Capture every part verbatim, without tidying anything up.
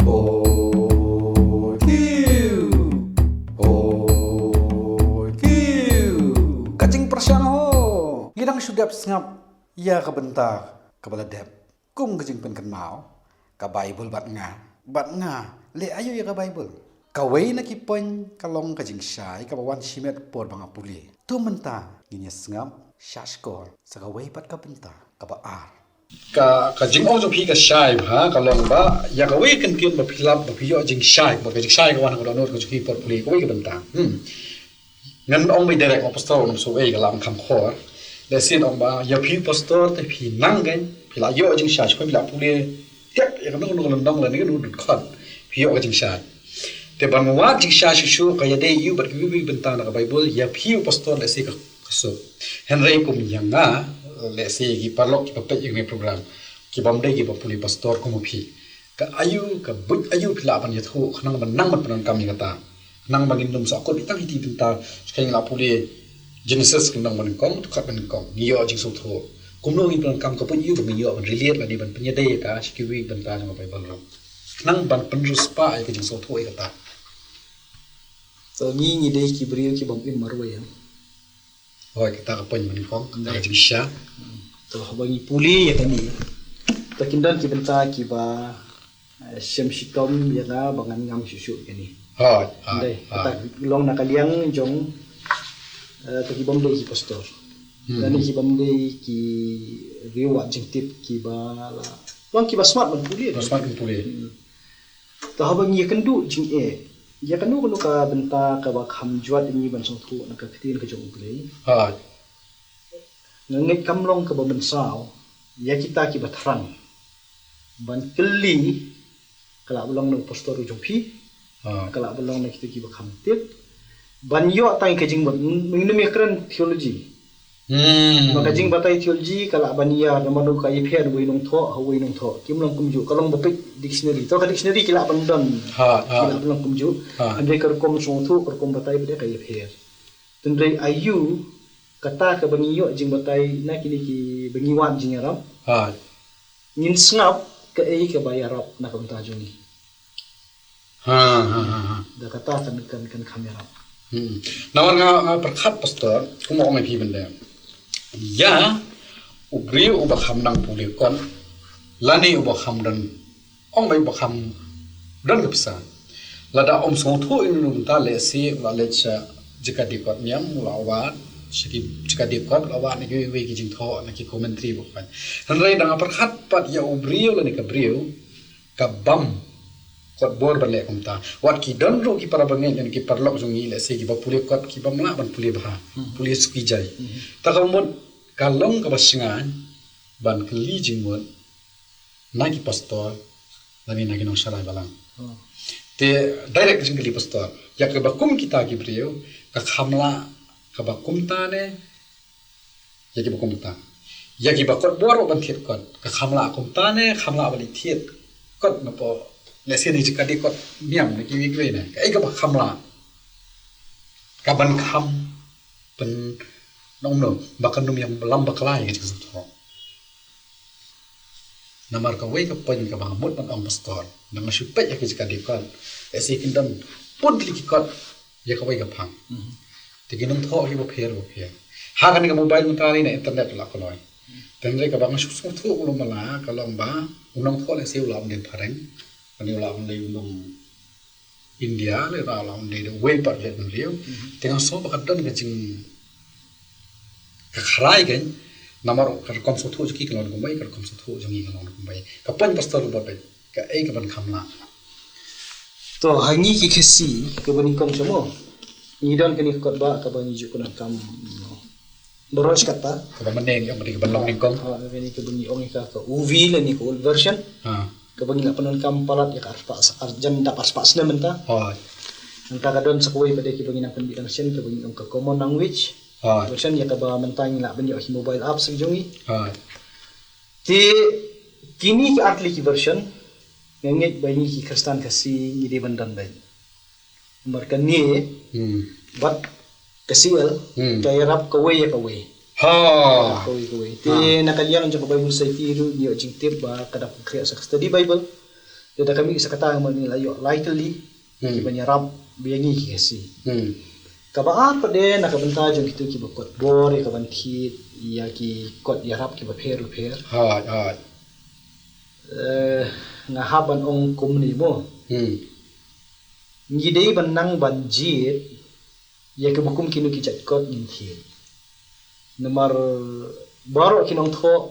Ka jingpyrshang ho. Ngi dang shu dep sngap ïa ka bynta kaba la dep. Kum ka jingpynkynmaw, ka Baibl bad nga. Bad nga, leh aïu ïa ka Baibl? Kawei na ki point ka long ka jingshai kaba wan shimet por ba nga pule. To mynta ngin ïa sngap shashkor sa kawei pat ka bynta kaba ar. Ka, ka jingong jong phi ka shai bha, ka long ba ïa kawei ka kyntien ba phi lap ba phi ïoh jingshai, ba ka jingshai ka wan ha ka dohnud ka jong phi por pule kawei ka bynta. Hmm. Ngan ong beit direct, ong pastor, ong shu ei ka lam kham khor. Lehse ong ba ïa phi pastor te phi nang kein, phi la ïoh jingshai, shu phi la pule tiak ïa kano kano ka lynnong lane kano kano ka dkhot, phi ïoh ka jingshai. Te ban wad jingshai shuh shuh ka ïadei ïa u bad kiwei kiwei bynta na ka Baibl, ïa phi u pastor lehse ka, ka suk. Hynrei kum ïa nga, lehse ki paralok kiba peit ïa kane ka program, ki bym dei kiba pule pastor kum u phi. Ka aïu, ka buit aïu phi lah ban ïathuh, khnang ban nang ban pyndonkam ïa kata. Khnang ba ngin ym sahkut ïa tang ïa ki bynta, shu kein ngi la pule Genesis ka lynnong banyngkong, dkhot banyngkong. Ngi ïoh jingsngewthuh. Kumno ngin pyndonkam, ka buit aïu ba ngin ïoh ban relate lane ban pynïadei ïa ka sha kiwei ki bynta jong ka Baibl ruh. Khnang ban pynriewspah ïa ka jingsngewthuh ïa kata. To ngi ngi dei ki briew kiba ym im marwei, em. Hooid, kata ka point banyngkong, kata ka jingshisha. To haba ngi pule ïa kane, to kin don ki bynta kiba, eh, shem shitom ïa nga ba ngan ngam shuh shuh ïa kane. Hooid, hooid, hooid. Dei, kata ka long na ka liang jong, eh, to ki bym dei ki pastor. Hmm. Lane ki bym dei ki riewwad jingtip kiba la long kiba smart ban pule. Kiba smart ban pule. Hmm. To haba ngi ïakynduh jingeh, ïa kano kano ka bynta kaba kham jwat ïa ngi ban sngewthuh na ka ktien ka jong U Blei. Hooid. Nga ngeit kam long kaba mynsaw ïa kita kiba thrang ban kylli, ka lah ba long na u pastor u jong phi, hooid, ka lah ba long na kita kiba kham tip, ban ïoh tang ïa ka jingmut. Ngin ym ïakren theology. Hmm. Ba ka jingbatai theology ka lah ban ïa, namar ka ïapher uwei u nongthoh ha uwei u nongthoh. Kim long kumjuh, ka long ba peit dictionary. To ka dictionary ki lah ban don. Ha, ha. Ki lah ban long kumjuh. Ha. Hynrei ka rukom sngewthuh, ka rukom batai ba dei ka ïapher. Hynrei aïu kata kaba ngi ïoh jingbatai na kine kiba ngi wad jingïarap. Ha. Ngin sngap kaei kaba ïarap na ka bynta jong ngi. Ha, ha, ha, ha. Da kata kan, kan, kan kham ïarap. Hmm. Namar nga, nga pyrkhat pastor, kumba ong ïa phi mynta. Ïa u briew uba kham nang pule kot, lane uba kham don, ong ïa uba kham don ka pisa. Lada um sngewthuh ïa u nongthoh lehse, u la leit sha jaka die kot niam, u la wad sha ki jaka die kot, u la wad na kiwei kiwei ki jingthoh, na ki commentary ba kham. Hynrei da nga pyrkhat pat ïa u briew lane ka briew, ka bym kot bor ban leh kumta. Wat ki don ruh ki para bangeit ne ki paralok jong ngi lehse kiba pule kot ki bym lah ban pule bha. Hmm. Pule suki jai. Hmm. Ta ka mut ka long kaba shngaiñ ban kylli jingmut na ki pastor lane na ki nongsharai balang. Hmm. Te direct jingkylli pastor. Ïa kaba kum kita ki briew ka kham lah kaba kumta ne ïa kiba kumta. Ïa kiba kot bor ban thied kot. Ka kham lah kumta ne, kham lah ban thied kot na pdeng. Lehse na jaka die kot niam ne kiwei kiwei ne. Kaei kaba kham lah. Kaban kham pyn, nongno, ba kan ym ïalam bakla ïa ka jingsngewthuh. Namar kawei ka point kaba nga mut ban ong pastor. Namar shu peit ïa ka jaka die kot. Lehse kin don bun tylli ki kot ïa kawei ka phang. Mhm. Te ki nongthoh ki bapher bapher. Ha kane ka mobile mynta ne na internet la kloi. Te hynrei kaba nga shu sngewthuh u long mala ka long ba u nongthoh lehse u la wan dei phareng. Kane u la wan dei u nong India le u la wan dei da uwei pat u jaitbynriew. Mhm. Te nga sngew ba ka don ka jing ka khrai kein namar ka rukom sngewthuh jong ki ka long kumbai, ka rukom sngewthuh jong ngi ka long kumbai. Ka point pastor ba peit. Kaei kaban kham lah. To, ha ngi ki Khasi, kaba nyngkong sha mo. Ngi don kane ka kot ba, kaba ngi ju pyndonkam baroh shi katta. Kaba mynne ngi ong kane kaban long nyngkong. Ha, kane kaba ngi ong ïa ka, ka O V lane ka old version. Ha. Kaba ngi la pyndonkam palat ïa ka arspah, ar, jan dap arspah snem mynta. Ha. Mynta ka don sa kawei pat de kaba ngi nang pynbit dang shen, kaba ngi ong ka common language. Ha. Version ïa kaba mynta ngi lah ban ïoh ki mobile apps ki jong ngi. Ha. Te kine ki artylli ki version, nga ngeit ba ngi ki Khristan Khasi ngi dei ban don beit. Namar kane, hmm, bad ka C L, hmm, ka ïarap kawei ïa kawei. Ha. Kawei kawei. Te, ha, na ka liang jong ka Bible Society ruh ngi ïoh jingtip ba ka dap ka khriat sa ka study Bible. Te da ka mih sa kata nga mut ngi la ïoh lai tylli ki ban ïarap ïa ngi ki Khasi. Kaba ar pat de na ka bynta jong kito kiba kot bor ïa ka ban thied ïa ki kot ïarap kiba pher bapher. Hooid, hooid. Eh, nga hap ban ong kumne mo. Ngi dei ban nang ban jied ïa kiba kum kino ki jait kot ngin thied. Namar baroh ki nongthoh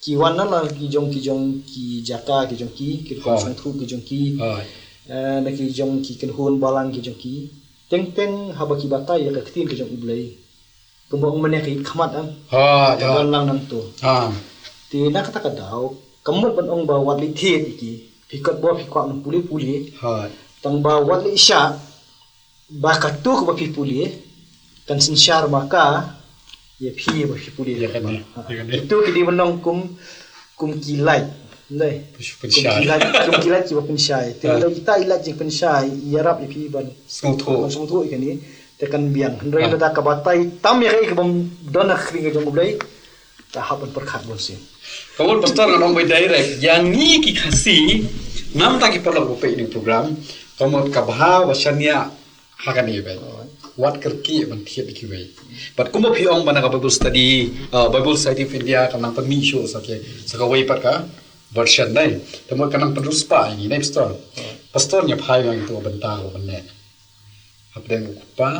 ki wan na la ki jong ki jong ki jaka ki jong ki ki rukom sngewthuh ki jong ki. Eh, na ki jong ki kynhun balang ki jong ki. Teng teng haba ki batai ïa ka ktien ka jong U Blei. Kumba ong mynne ka ïit khmat am. Ha, ka don lang nangto. Ha. Te na kata ka daw, ka mut ban ong ba wat leit thied ïa ki. Phi kot bor phi kwah nang pule pule. Ha. Tang ba wat leit shah. Ba katu kaba phi pule. Kan synshar ma ka. Ïa phi ba phi pule. Ïa kane, ha. Ïa kane. Itu ki dei ban ong kum, kum ki lait. Ndai. Kum ki lait, kum ki lait kiba pynshai. Te lada kita i lait jingpynshai, ïarap ïa phi ban sngewthuh. Ban sngewthuh ïa kane. Te kan biang. Hynrei lada ka batai tam ïa kaei kabym don ha ka ktien ka jong U Blei. Ka hap ban pyrkhat bunsien. Ka mut pastor ngan ong ba direct. Ïa ngi ki Khasi, namar ki paralok ba peit ïa kane ka program. Ka mut ka bha ba shaniah ha kane beit. Wat kyrkieh ban thied ïa kiwei. Bad kumba phi ong ba na ka Bible study, uh, Bible Society of India ka nang pynmih shuh sa ki, sa kawei pat ka version dei. Te mut ka nang pynriewspah ïa ngi dei pastor. Pastor ngi phai ngi tu bynta ko bynta. Hapdeng u kpa,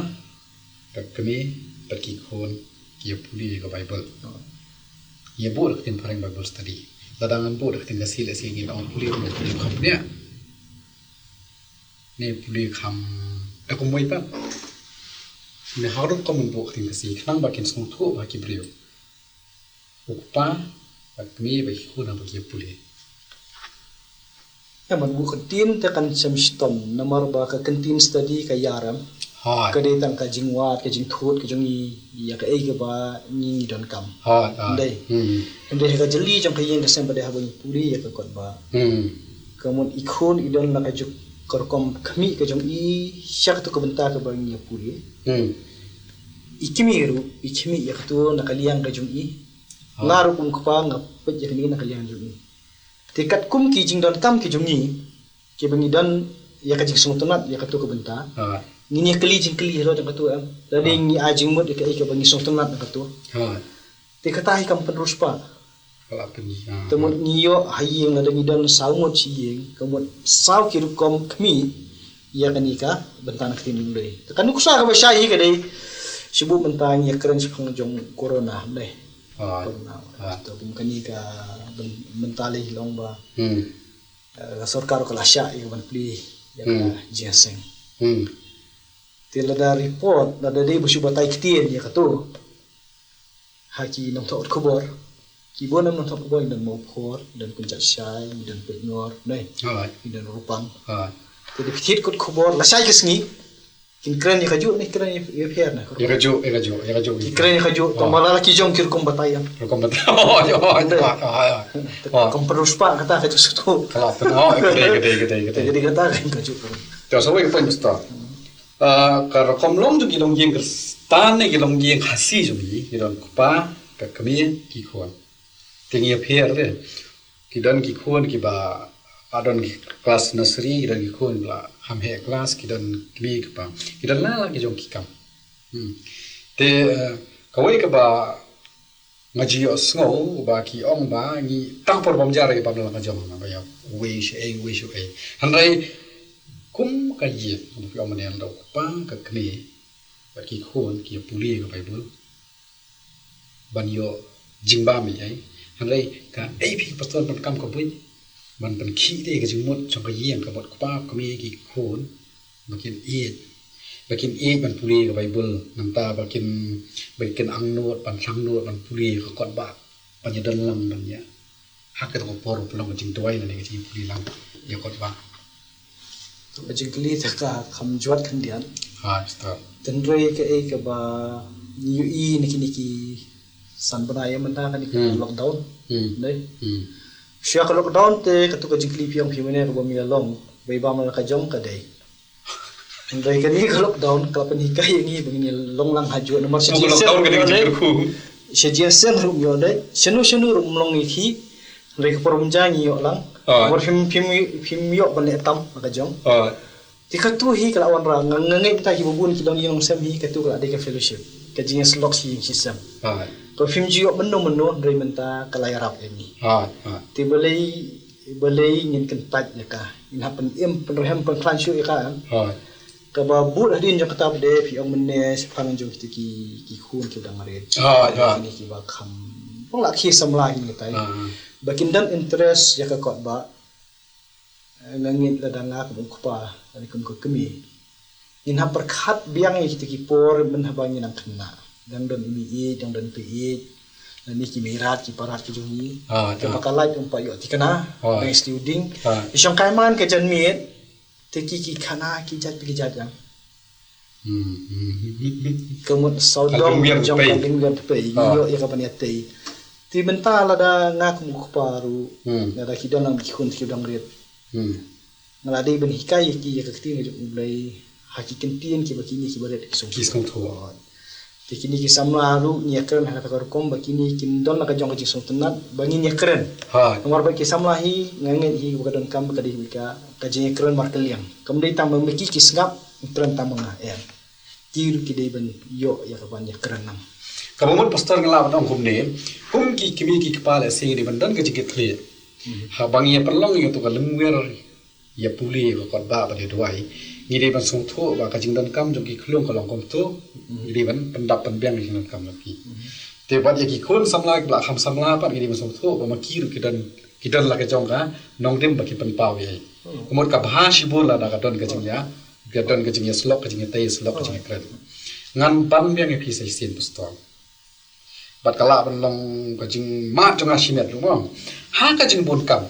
ka kmie, bad ki khun, ki ïa pule ïa ka Bible. Ïa buh da ka ktien phareng Bible study. Lada ngan buh da ka ktien Khasi lehse ngi ong pule, pule kham pule. Ne pule kham, eh, kumwei pat. Ne ha rukom ngan buh da ka ktien Khasi khnang ba kin sngewthuh ba ki briew. U kpa, bad kmie, bad ki khun, bad ki ïa pule. Ka mut buh ka ktien te kan shem shitom, namar ba ka ktien study ka ïarem. Hooid. Ka dei tang ka jingwad, ka jingthut, ka jong ngi, ïa kaei kaba ngi donkam. Hooid, hooid. Ndei. Hmm. Ndei ka jylliew jong ka ïing ka sem ba dei haba ngi pule ïa ka kot ba. Hmm. Ka mut i khun i don la ka juk ka rukom khmih ka jong i sha katu ka bynta kaba ngi ïa pule. Hmm. I kmie ruh, i khmih ïa katu na ka liang ka jong i. Hooid. Nga ruh kum kpa nga peit ïa kane na ka liang jong i. Te katkum ki jingdonkam ki jong ngi, kiba ngi don ïa ka jingsngewtynnat ïa katu ka bynta. Ha. Ngin ïa kylli jingkylli halor jong katu em. Lada ngi ai jingmut ïa kaei kaba ngi sngewtynnat ïa katu. Ha. Te kata hi kam pynriewspah. Ka la pyn, ha. Te mut ngi ïoh ha ïing lada ngi don saw ngut shi ïing, ka mut saw ki rukom khmih ïa kane ka bynta na ka ktien Blei. Te ka nuksa kaba shai hi ka dei shu buh mynta ngi ïa kren shaphang jong corona Blei. Ha. Corona. Ha. Te kum kane ka byn-, bynta lei long ba. Hmm. Eh, ka sorkar ka la shah ïa ka ban plie ïa ka jingïaseng. Hmm. Te lada report, lada dei ba shu batai ktien ïa katu. Ha ki nongthoh khubor. Ki bun nongthoh khubor, ngi don Mawphor, ngi don Kynjat Shai, ngi don Peitngor, ne? Alright. Ngi don Rupang. Alright. Te da phi thied kot khubor, la shai ka sngi. Kin kren ïa kajuh ne kren ïa, ïa pher ne? Ïa kajuh, ïa kajuh, ïa kajuh. Kin kren ïa kajuh, tang ba la ki jong ki rukom batai ïa. Rukom batai. Oh, ïa, oh, ïa, ïa, ïa. Kam pynriewspah kata ka jingsutu. Ka la pyn, oh, ka dei, ka dei, ka dei, ka dei. Ka dei kata ka jingkajuh. Te sa wei ka point pastor. Ah, ka rukom long jong ki longïing Khristan ne ki longïing Khasi jong ngi, ki don kpa, ka kmie, ki khun. Te ngi ïa pher de. Ki don ki khun kiba, ah, don ki klas nursery, ki don ki khun ba la kham heh klas, ki don kmie kpa. Ki don la la ki jong ki kam. Hmm. Te, eh, kawei kaba nga ju ïohsngew ba ki ong ba ngi tang por bym ja re bam la ka jong ba ïa uwei sha ei, uwei sha ei. Hynrei kum ka ïing, kum ki ong mynne, da u kpa, ka kmie, bad ki khun ki ïa pule ka Baibl. Ban ïoh jingbam ïa ei. Hynrei kaei phi pastor ban kam ka buit. Ban pynkhih te ka jingmut jong ka ïing, ka mut kpa, kmie, ki khun. Ba kin ïeit. Ba kin ïeit ban pule ka Baibl. Nangta ba kin, ba kin angnud, ban thlangnud, ban pule ka kot ba. Ban ïa don lang ban ïa. Ha kata ka por pynlong ka jingduwai lane ka jingpule lang ïa kot ba. Ka jingkylli te ka kham jwat khyndiat. Ha, stop. Hynrei kaei kaba ngi ïohi na kine ki san bnai mynta kane ka lockdown. Hmm. Dei. Hmm. Shuwa ka lockdown te katu ka jingkylli phi ong phi mynne kaba ym ïa long. Bai bam la ka jong ka dei. Hynrei kane ka lockdown ka la pynhikai ïa ngi ba ngin ïa long lang hajuh namar sha jingïaseng ruh ym ïoh lei. Sha jingïaseng ruh ym ïoh lei. Shano shano ruh ym long ïa ki. Hynrei ka por bynta ngi ïoh lang. Hooid. Namar phim, phim, phim ïoh ban leh tam ha ka jong. Hooid. Te katu hi ka la wanrah, nga, nga ngeit mynta kiba bun ki dong ïing dong sem hi, katu ka la dei ka fellowship. Ka jingïasyllok shi ïing shi sem. Hooid. Kaba phim ju ïoh mynno mynno, hynrei mynta ka la ïarap ïa ngi. Hooid, hooid. Te balei, balei ngin kyntait ïa ka. Ngin hap pyn-im, pynrhem, pynkhlaiñ shuh ïa ka, em. Hooid. Kaba bud hadien jong kata pat de, phi ong mynne shaphang jong kita ki, ki khun kiba dang rit. Hooid, hooid. Kine kiba kham, ong la ki samla hi ngi tai. Hooid. Ba kin don interest ïa ka kot ba. Eh, nga ngeit lada nga kum u kpa, lane kum ka kmie. Ngin hap pyrkhat biang ïa kita ki por mynhaba ngi nang khynnah. Dang don i mei-ïeit, dang don i pa-ïeit. Lane ki mei rat, ki pa rat ki jong ngi. Ah, kaba ah. Ka lait um pat ïoh thikna. Ah. Dang sliu ding. Ah. I shong kai man ka janmiet. Te ki ki khana ki jait ki jait ïa. Hmm, hmm, hmm, hmm, hmm. Ka mut sawdong ka jong ka lingwiar tpei. Ka lingwiar tpei. Ah. Ïoh ïa ka ban ïatei. Te mynta lada nga kum u kpa ruh. Hmm. Lada ki don lang ki khun ki dang rit. Hmm. Nga la dei ban hikai ïa ki ïa ka ktien ka jong U Blei. Ha ki ktien kiba kine kiba rit ki sngewthuh. Ki sngewthuh. Te kine ki samla ruh ngi ïakren ha kata ka rukom ba kine kin don la ka jong ka jingsngewtynnat ba ngin ïakren. Hooid. Namar ba ki samla hi nga ngeit hi ba ka donkam ka dei ka, ka jingïakren markylliang. Kam dei tang ba ma ki ki sngap, kren tang ba nga, em. Ki ruh ki dei ban ïoh ïa ka ban ïakren lang. Kaba mut pastor nga lah ban ong kumne, kum ki kmie ki kpa lehse ngi dei ban don ka jingkitkhlieh. Hmm. Haba ngi ïa pynlong ïa kato ka lingwiar ïa pule ïa ka kot ba bad ïa duwai. Ngi dei ban sngewthuh ba ka jingdonkam jong ki khlung ka long kumto. Hmm. Ngi dei ban pyndap pynbiang ïa ka jingdonkam jong ki. Hmm. Te bad ïa ki khun samla kiba la kham samla pat ngi dei ban sngewthuh ba ma ki ruh ki don, ki don la ka jong ka nongrim ba ki pynpaw ïa. Hmm. Ka mut ka bha shibun lada ka don ka jingïa, ka don ka jingïasyllok, ka jingïatei ïasyllok, ka jingïakren. Ngan ban biang ïa phi sa shisien pastor. Bad ka lah ban long ka jingmad jong nga shimet ruh mo. Ha ka jingbun kam.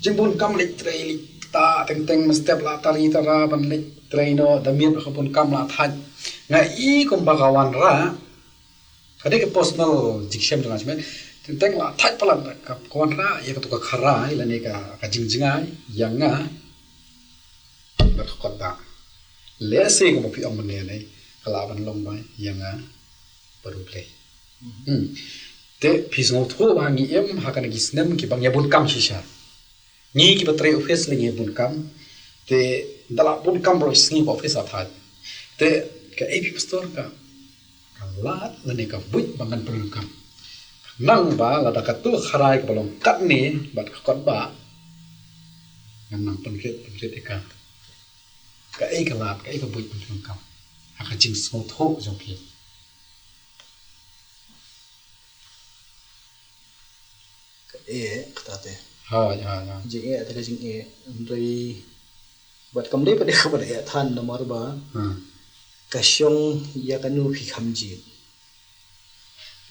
Jingbun kam leit trei leit ta teng teng mynstep la tari tara ban leit trei noh da miet ka bun kam la thait. Nga i kumba ka wanrah. Ka dei ka personal jingshem jong nga shimet. Teng teng la thait palat ka, ka wanrah ïa kato ka kharai lane ka, ka jingjngai ïa nga. Bad ka kot ba. Lehse kumba phi ong mynne ne ka lah ban long ba ïa nga bad U Blei. Hmm. Te phi sngewthuh ba ngi im ha kane ki snem kiba ngi ïa bun kam shisha. Ngi kiba trei office lei ngi ïa bun kam. Te da la bun kam baroh shi sngi ba office la thait. Te kaei phi pastor ka, ka lad lane ka buit ba ngan pynlong kam. Nang ba lada kato kharai kaba long katne bad ka kot ba ngan nang pynrit pynrit ïa ka. Kaei ka lad, kaei ka buit ban pynlong kam ha ka jingsngewthuh jong phi. Ka eh, kata te. Ha, ha, ha. Jingeh te ka jingeh, hynrei bad kam dei pat de ka bad eh than namar ba. Hmm. Ka shong ïa kano phi kham jied.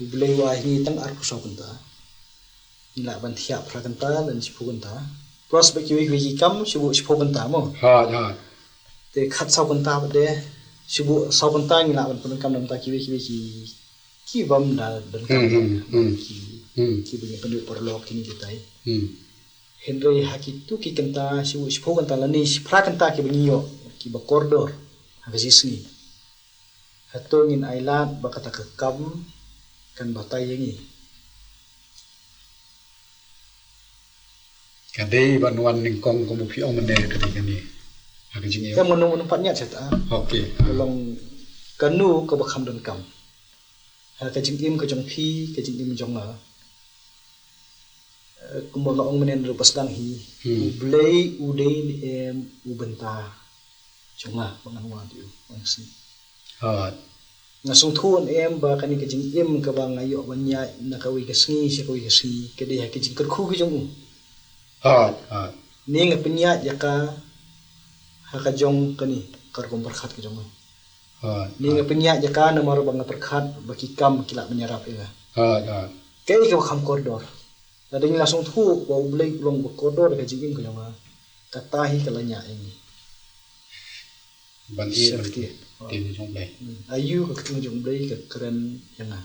U Blei u ai ngi tang arphew saw kynta. Ngi lah ban thiah phra kynta, lane shiphew kynta. Plus bad kiwei kiwei ki kam, shibun shiphew kynta mo. Ha, ha. Te khatsaw kynta pat de, shibun saw kynta ngi lah ban pyndonkam namar kiwei kiwei ki, ki bym da donkam. Hmm, hmm, hmm. Ki, hmm. Kiba ngi pynduh paralok kine kitai. Hmm. Hynrei ha kitu ki kynta, shibun shiphew kynta lane shiphra kynta kiba ngi ïoh, kiba kordor ha ka jingsngi. Hato ngin ailad ba kata ka kam kan batai ïa ngi. Ka dei ban wan nyngkong kumba phi ong mynne ka dei kane. Ha ka jingeh. Ka mano mano pat ñiad sha ta. Okay. Ka long kano kaba kham donkam. Ha ka jingim ka jong phi, ka jingim jong nga. Eh, kumba nga ong mynne ruh ba sdang hi. Hmm. U Blei u dei ne em u bynta jong nga ba ngan wad ïa u, wan sngi. Hooid. Nga sngewthuh ne em ba kane ka jingim kaba nga ïoh ban ñiad na kawei ka sngi sha kawei ka sngi ka dei ha ka jingkyrkhu ka jong u. Hooid, hooid. Ne nga pynïaid ïa ka ha ka jong kane ka rukom pyrkhat ka jong nga. Hooid. Ne nga pynïaid ïa ka namar ba nga pyrkhat ba ki kam ki lah ban ïarap ïa nga. Hooid, hooid. Kaei kaba kham kordor. Lada ngi la sngewthuh ba U Blei u long ba kordor ka jingim ka jong nga. Kata hi ka la ñiah ïa ngi. Ban ïa, ban ïa ktien jong U Blei. Hmm. Aïu ka ktien jong U Blei ka kren ïa nga.